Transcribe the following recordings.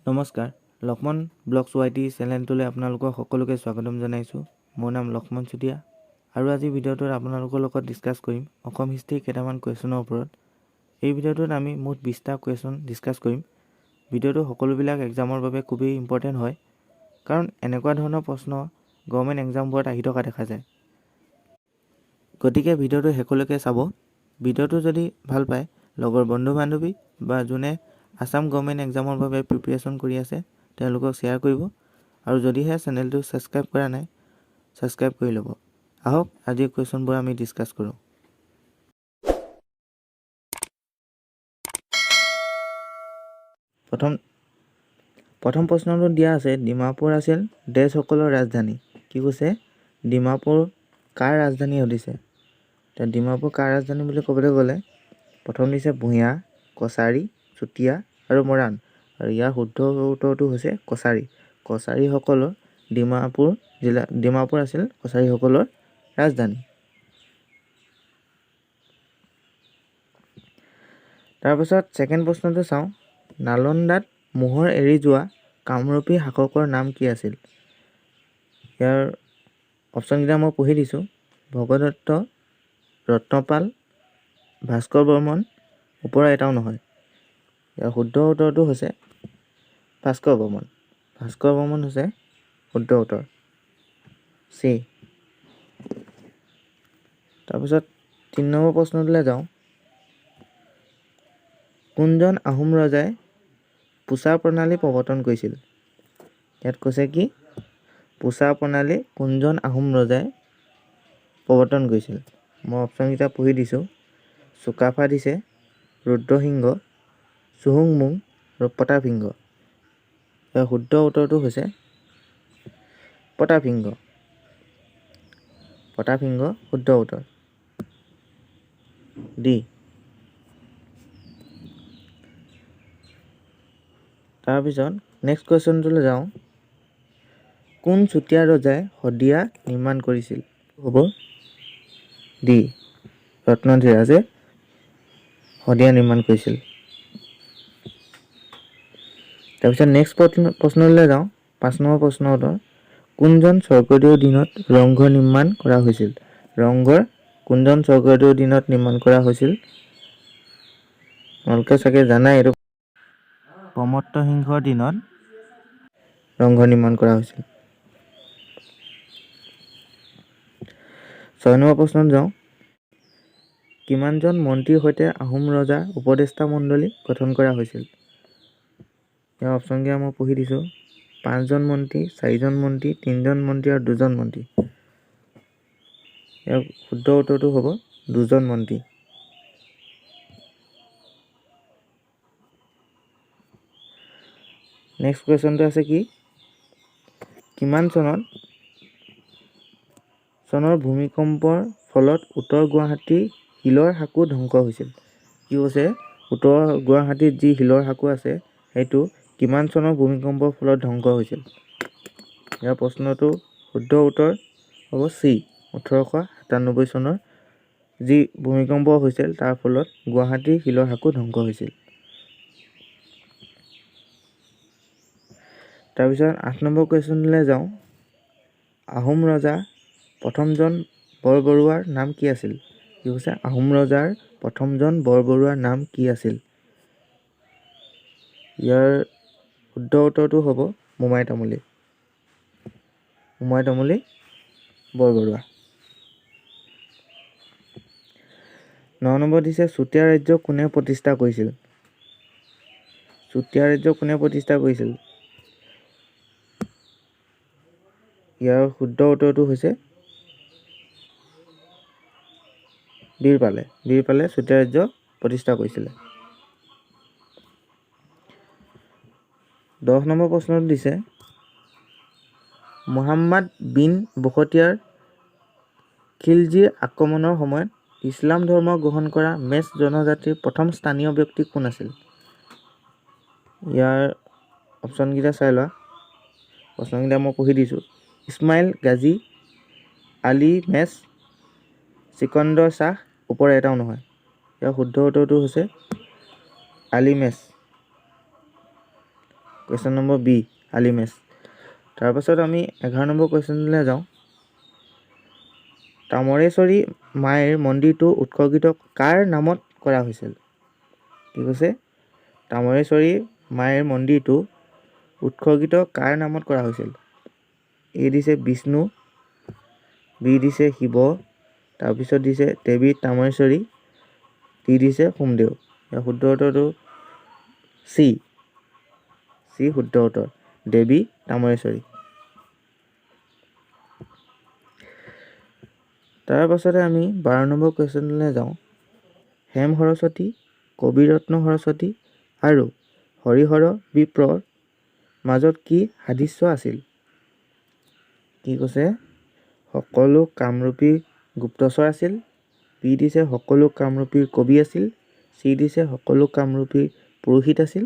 নমস্কাৰ, Lakshman blogs Y T চেনেলটোলৈ আপোনালোকক সকলোকে স্বাগতম জনাইছোঁ। মোৰ নাম লক্ষ্মণ চুতীয়া আৰু আজি ভিডিঅ'টোত আপোনালোকৰ লগত ডিছকাছ কৰিম অসম হিষ্ট্ৰীৰ কেইটামান কুৱেশ্যনৰ ওপৰত। এই ভিডিঅ'টোত আমি মুঠ 20টা কুৱেশ্যন ডিছকাছ কৰিম। ভিডিঅ'টো সকলোবিলাক এক্সামৰ বাবে খুবেই ইম্পৰ্টেণ্ট হয়, কাৰণ এনেকুৱা ধৰণৰ প্ৰশ্ন গভৰ্ণমেণ্ট এক্সামবোৰত আহি থকা দেখা যায়। গতিকে ভিডিঅ'টো শেষলৈকে চাব। ভিডিঅ'টো যদি ভাল পায়, লগৰ বন্ধু বান্ধৱী বা যোনে আছাম গভৰ্ণমেণ্ট এক্সামৰ বাবে প্ৰিপেৰেশ্যন কৰি আছে, তেওঁলোকক শ্বেয়াৰ কৰিব আৰু যদিহে চেনেলটো ছাবস্ক্ৰাইব কৰা নাই, ছাবস্ক্ৰাইব কৰি ল'ব। আহক, আজিৰ কুৱেশ্যনবোৰ আমি ডিছকাছ কৰোঁ। প্ৰথম প্ৰথম প্ৰশ্নটো দিয়া আছে, ডিমাপুৰ আছিল ডেচসকলৰ ৰাজধানী। কি কৈছে? ডিমাপুৰ কাৰ ৰাজধানী সুধিছে। এতিয়া ডিমাপুৰ কাৰ ৰাজধানী বুলি ক'বলৈ গ'লে প্ৰথম দিছে ভূঞা, কছাৰী, চুতীয়া আৰু মৰাণ আৰু ইয়াৰ শুদ্ধ উত্তৰটো হৈছে কছাৰী। কছাৰীসকলৰ ডিমাপুৰ জিলা, ডিমাপুৰ আছিল কছাৰীসকলৰ ৰাজধানী। তাৰপাছত ছেকেণ্ড প্ৰশ্নটো চাওঁ। নালন্দাত মোহৰ এৰি যোৱা কামৰূপী শাসকৰ নাম কি আছিল? ইয়াৰ অপশ্যনকেইটা মই পঢ়ি দিছোঁ। ভগদত্ত, ৰত্নপাল, ভাস্কৰ বৰ্মন, ওপৰৰ এটাও নহয়। ইয়াৰ শুদ্ধ উত্তৰটো হৈছে ভাস্কৰ বৰ্মন। ভাস্কৰ বৰ্মন হৈছে শুদ্ধ উত্তৰ, চি। তাৰপিছত 3 নম্বৰ প্ৰশ্নটোলৈ যাওঁ। কোনজন আহোম ৰজাই পোছা প্ৰণালী প্ৰৱৰ্তন কৰিছিল? ইয়াত কৈছে কি, পোছা প্ৰণালী কোনজন আহোম ৰজাই প্ৰৱৰ্তন কৰিছিল? মই অপশ্যনকেইটা পঢ়ি দিছোঁ। চুকাফা দিছে, ৰুদ্ৰসিংহ, চুহুংমুং আৰু প্ৰতাপ সিংহ। ইয়াৰ শুদ্ধ উত্তৰটো হৈছে প্ৰতাপ সিংহ। প্ৰতাপ সিংহ শুদ্ধ উত্তৰ, ডি। তাৰপিছত নেক্সট কুৱেশ্যনটোলৈ যাওঁ। কোন চুতীয়া ৰজাই শদিয়া নিৰ্মাণ কৰিছিল? হ'ব ডি, ৰত্নধীৰাজে শদিয়া নিৰ্মাণ কৰিছিল। তাৰপিছত নেক্সট প্ৰশ্নলৈ যাওঁ। 5 নম্বৰ প্ৰশ্ন উত্তৰ, কোনজন স্বৰ্গদেউৰ দিনত ৰংঘৰ নিৰ্মাণ কৰা হৈছিল? ৰংঘৰ কোনজন স্বৰ্গদেউৰ দিনত নিৰ্মাণ কৰা হৈছিল? তোমালোকে চাগে জানাই, এইটো প্ৰমত্ত সিংহৰ দিনত ৰংঘৰ নিৰ্মাণ কৰা হৈছিল। 6 নম্বৰ প্ৰশ্নত যাওঁ। কিমানজন মন্ত্ৰীৰ সৈতে আহোম ৰজাৰ উপদেষ্টা মণ্ডলী গঠন কৰা হৈছিল? ইয়াৰ অপশ্যনকেইটা মই পঢ়ি দিছোঁ। পাঁচজন মন্ত্ৰী, চাৰিজন মন্ত্ৰী, তিনিজন মন্ত্ৰী আৰু দুজন মন্ত্ৰী। ইয়াৰ শুদ্ধ উত্তৰটো হ'ব দুজন মন্ত্ৰী। নেক্সট কুৱেশ্যনটো আছে কি, কিমান চনৰ ভূমিকম্পৰ ফলত উত্তৰ গুৱাহাটীৰ শিলৰ সাঁকো ধ্বংস হৈছিল? কি কৈছে? উত্তৰ গুৱাহাটীত যি শিলৰ সাঁকো আছে, সেইটো কিমান চনৰ ভূমিকম্পৰ ফলত ধ্বংস হৈছিল? ইয়াৰ প্ৰশ্নটো শুদ্ধ উত্তৰ হ'ব চি, 1897 চনৰ যি ভূমিকম্প হৈছিল, তাৰ ফলত গুৱাহাটীৰ শিলৰ সাঁকো ধ্বংস হৈছিল। তাৰপিছত 8 নম্বৰ কুৱেশ্যনলৈ যাওঁ। আহোম ৰজা প্ৰথমজন বৰবৰুৱাৰ নাম কি আছিল? কি কৈছে? আহোম ৰজাৰ প্ৰথমজন বৰবৰুৱাৰ নাম কি আছিল? ইয়াৰ শুদ্ধ উত্তৰটো হ'ব মোমাই তামুলী। মোমাই তামুলী বৰবৰুৱা। 9 নম্বৰ দিছে, চুতীয়া ৰাজ্য কোনে প্ৰতিষ্ঠা কৰিছিল? চুতীয়া ৰাজ্য কোনে প্ৰতিষ্ঠা কৰিছিল? ইয়াৰ শুদ্ধ উত্তৰটো হৈছে বীৰপালে। বীৰপালে চুতীয়া ৰাজ্য প্ৰতিষ্ঠা কৰিছিলে। 10 নম্বৰ প্ৰশ্নটো দিছে, মুহাম্মাদ বিন বখতিয়াৰ খিলজীৰ আক্ৰমণৰ সময়ত ইছলাম ধৰ্ম গ্ৰহণ কৰা মেচ জনজাতিৰ প্ৰথম স্থানীয় ব্যক্তি কোন আছিল? ইয়াৰ অপশ্যনকেইটা চাই লোৱা। প্ৰশ্নকেইটা মই পঢ়ি দিছোঁ। ইছমাইল গাজী, আলী মেচ, চিকন্দৰ শ্বাহ, ওপৰৰ এটাও নহয়। ইয়াৰ শুদ্ধ উত্তৰটো হৈছে Ali Mech. Question number B, Ali Mech. তাৰপাছত আমি 11 নম্বৰ কুৱেশ্যনলৈ যাওঁ। তামৰেশ্বৰী মাইৰ মন্দিৰটো উৎসৰ্গিত কাৰ নামত কৰা হৈছিল? কি কৈছে? তামৰেশ্বৰী মাইৰ মন্দিৰটো উৎসৰ্গিত কাৰ নামত কৰা হৈছিল? এ দিছে বিষ্ণু, বি দিছে শিৱ, তাৰপিছত দিছে দেৱী তামৰেশ্বৰী, ডি দিছে সোমদেৱ। ইয়াৰ শুদ্ধ উত্তৰটো চি, চি শুদ্ধ উত্তৰ, দেৱী তামৰেশ্বৰী। তাৰপাছতে আমি 12 নম্বৰ কুৱেশ্যনলৈ যাওঁ। হেম সৰস্বতী, কবিৰত্ন সৰস্বতী আৰু হৰিহৰ বিপ্ৰৰ মাজত কি সাদৃশ্য আছিল? কি কৈছে? সকলো কামৰূপী গুপ্তচৰ আছিল, বি দিছে সকলো কামৰূপীৰ কবি আছিল, চি দিছে সকলো কামৰূপীৰ পুৰোহিত আছিল,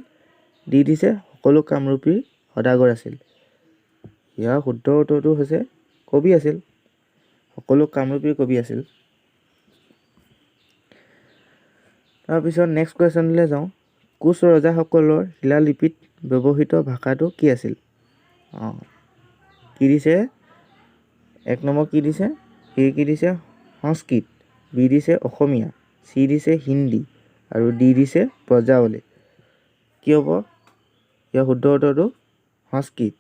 ডি দিছে সকলো কামৰূপীৰ সদাগৰ আছিল। ইয়াৰ শুদ্ধ উত্তৰটো হৈছে কবি আছিল, সকলো কামৰূপীৰ কবি আছিল। তাৰপিছত নেক্সট কুৱেশ্যনলৈ যাওঁ। কোচ ৰজাসকলৰ শিলালিপিত ব্যৱহৃত ভাষাটো কি আছিল? কি দিছে? 1 নম্বৰ কি দিছে? এ কি দিছে? সংস্কৃত, বি দিছে অসমীয়া, চি দিছে হিন্দী আৰু ডি দিছে ব্ৰজাৱলী। কি হ'ব? ইয়াৰ শুদ্ধ উত্তৰটো সংস্কৃত।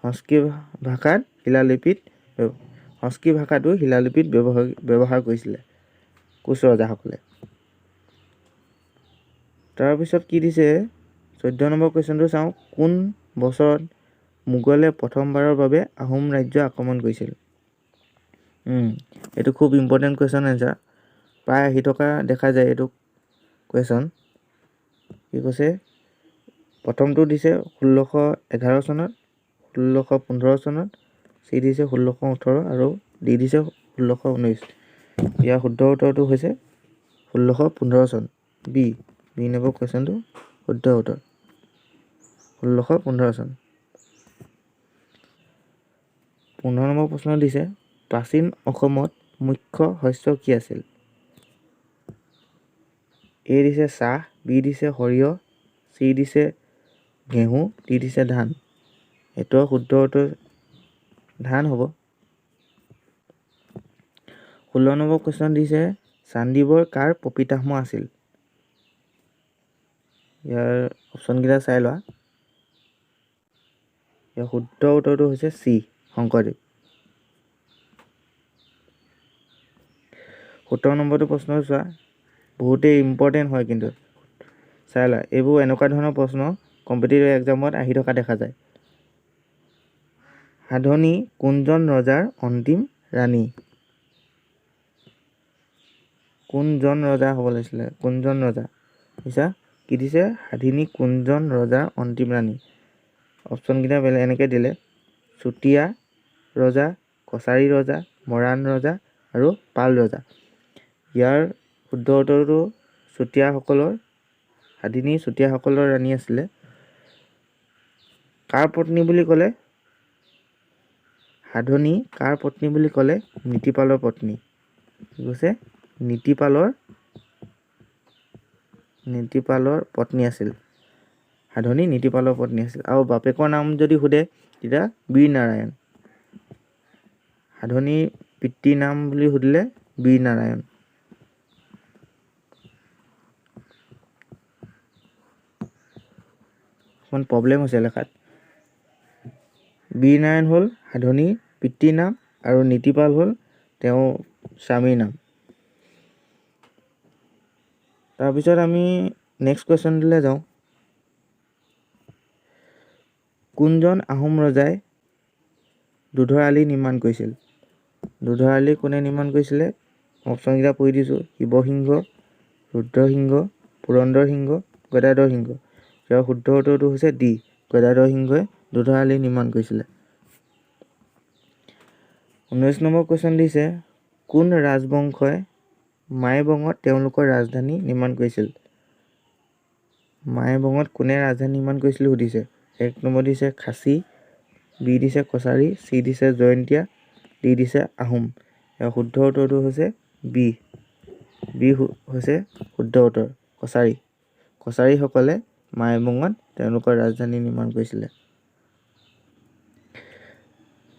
সংস্কৃত ভাষাত শিলালিপিত, সংস্কৃত ভাষাটো শিলালিপিত ব্যৱহাৰ কৰিছিলে কোচ ৰজাসকলে। তাৰপিছত কি দিছে? 14 নম্বৰ কুৱেশ্যনটো চাওঁ। কোন বছৰত মোগলে প্ৰথমবাৰৰ বাবে আহোম ৰাজ্য আক্ৰমণ কৰিছিল? এইটো খুব ইম্পৰ্টেণ্ট কুৱেশ্যন এনচাৰ, প্ৰায় আহি থকা দেখা যায় এইটো কুৱেশ্যন। কি কৈছে? প্ৰথমটো দিছে 1611 চনত, 1615 চনত, চি দিছে 1618 আৰু ডি দিছে 1619। ইয়াৰ শুদ্ধ উত্তৰটো হৈছে 1615 চন, বি, বি নম্বৰ কুৱেশ্যনটো শুদ্ধ উত্তৰ, 1615 চন। 15 নম্বৰ প্ৰশ্ন দিছে প্ৰাচীন অসমত মুখ্য শস্য কি আছিল? এ দিছে চাহ, বি দিছে সৰিয়হ, চি দিছে ঘেঁহু, ডি দিছে ধান। এইটো শুদ্ধ উত্তৰ ধান হ'ব। 16 নম্বৰ কুৱেশ্যন দিছে চান্দিবৰ কাৰ প্ৰপিতামহ আছিল? ইয়াৰ অপশ্যনকেইটা চাই লোৱা। ইয়াৰ শুদ্ধ উত্তৰটো হৈছে চি, শংকৰদেৱ। 17 নম্বৰটো প্ৰশ্ন চোৱা, বহুতেই ইম্পৰ্টেণ্ট হয় কিন্তু চাই লোৱা, এইবোৰ এনেকুৱা ধৰণৰ প্ৰশ্ন কম্পিটিটিভ এক্সামত আহি থকা দেখা যায়। সাধনী কোনজন ৰজাৰ অন্তিম ৰাণী? কোনজন ৰজা হ'ব লাগিছিলে? কোনজন ৰজা? বুজিছা কি দিছে? সাধিনী কোনজন ৰজাৰ অন্তিম ৰাণী? অপশ্যনকেইটা বেলেগ এনেকৈ দিলে, চুতীয়া ৰজা, কছাৰী ৰজা, মৰাণ ৰজা আৰু পাল ৰজা। ইয়াৰ শুদ্ধ উত্তৰটো চুতীয়াসকলৰ, সাধিনী চুতীয়াসকলৰ ৰাণী আছিলে। কাৰ পত্নী বুলি ক'লে? সাধনী কাৰ পত্নী বুলি ক'লে? নীতিপালৰ পত্নী। কি কৈছে? নীতিপালৰ পত্নী আছিল সাধনী, নীতিপালৰ পত্নী আছিল। আৰু বাপেকৰ নাম যদি সোধে তেতিয়া বীৰনাৰায়ণ। সাধনীৰ পিতৃৰ নাম বুলি সুধিলে বীৰনাৰায়ণ। অকণমান প্ৰব্লেম হৈছে লেখাত। বীৰনাৰায়ণ হ'ল সাধনীৰ পিতৃৰ নাম আৰু নীতিপাল হ'ল তেওঁৰ স্বামীৰ নাম। তাৰপিছত আমি নেক্সট কুৱেশ্যনটোলৈ যাওঁ। কোনজন আহোম ৰজাই দুধৰ আলি নিৰ্মাণ কৰিছিল? দুধৰ আলি কোনে নিৰ্মাণ কৰিছিলে? অপশ্যনকেইটা পঢ়ি দিছোঁ, শিৱসিংহ, ৰুদ্ৰসিংহ, পুৰন্দৰ সিংহ, গদাধৰ সিংহ। ইয়াৰ শুদ্ধ উত্তৰটো হৈছে ডি, গদাধৰ সিংহই দুধৰ আলি নিৰ্মাণ কৰিছিলে। 19 নম্বৰ কুৱেশ্যন দিছে কোন ৰাজবংশই মাইবঙত তেওঁলোকৰ ৰাজধানী নিৰ্মাণ কৰিছিল? মাইবঙত কোনে ৰাজধানী নিৰ্মাণ কৰিছিল সুধিছে। 1 নম্বৰ দিছে খাচী, বি দিছে কছাৰী, চি দিছে জয়ন্তীয়া, ডি দিছে আহোম। ইয়াৰ শুদ্ধ উত্তৰটো হৈছে বি, বি হৈছে শুদ্ধ উত্তৰ, কছাৰী। কছাৰীসকলে মাইবঙত তেওঁলোকৰ ৰাজধানী নিৰ্মাণ কৰিছিলে।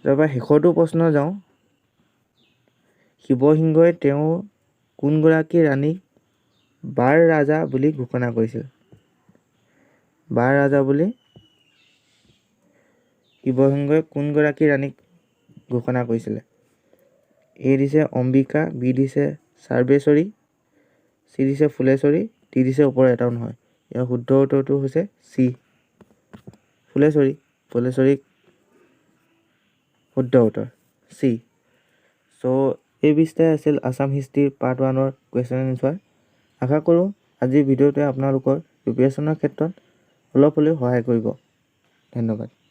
তাৰপৰা শেষৰটো প্ৰশ্ন যাওঁ। শিৱসিংহই তেওঁৰ কোনগৰাকী ৰাণীক বাৰ ৰাজা বুলি ঘোষণা কৰিছিল? বাৰ ৰাজা বুলি শিৱসিংহই কোনগৰাকী ৰাণীক ঘোষণা কৰিছিলে? এ দিছে অম্বিকা, বি দিছে চাৰ্বেশ্বৰী, চি দিছে ফুলেশ্বৰী, ডি দিছে ওপৰৰ এটাও নহয়। ইয়াৰ শুদ্ধ উত্তৰটো হৈছে চি, ফুলেশ্বৰী। ফুলেশ্বৰীক শুদ্ধ উত্তৰ চি। চ' এই 20টাই আছিল আছাম হিষ্ট্ৰীৰ পাৰ্ট 1ৰ কুৱেশ্যন এনচাৰ। আশা কৰোঁ আজিৰ ভিডিঅ'টোৱে আপোনালোকৰ প্ৰিপেৰেশ্যনৰ ক্ষেত্ৰত অলপ হ'লেও সহায় কৰিব। ধন্যবাদ।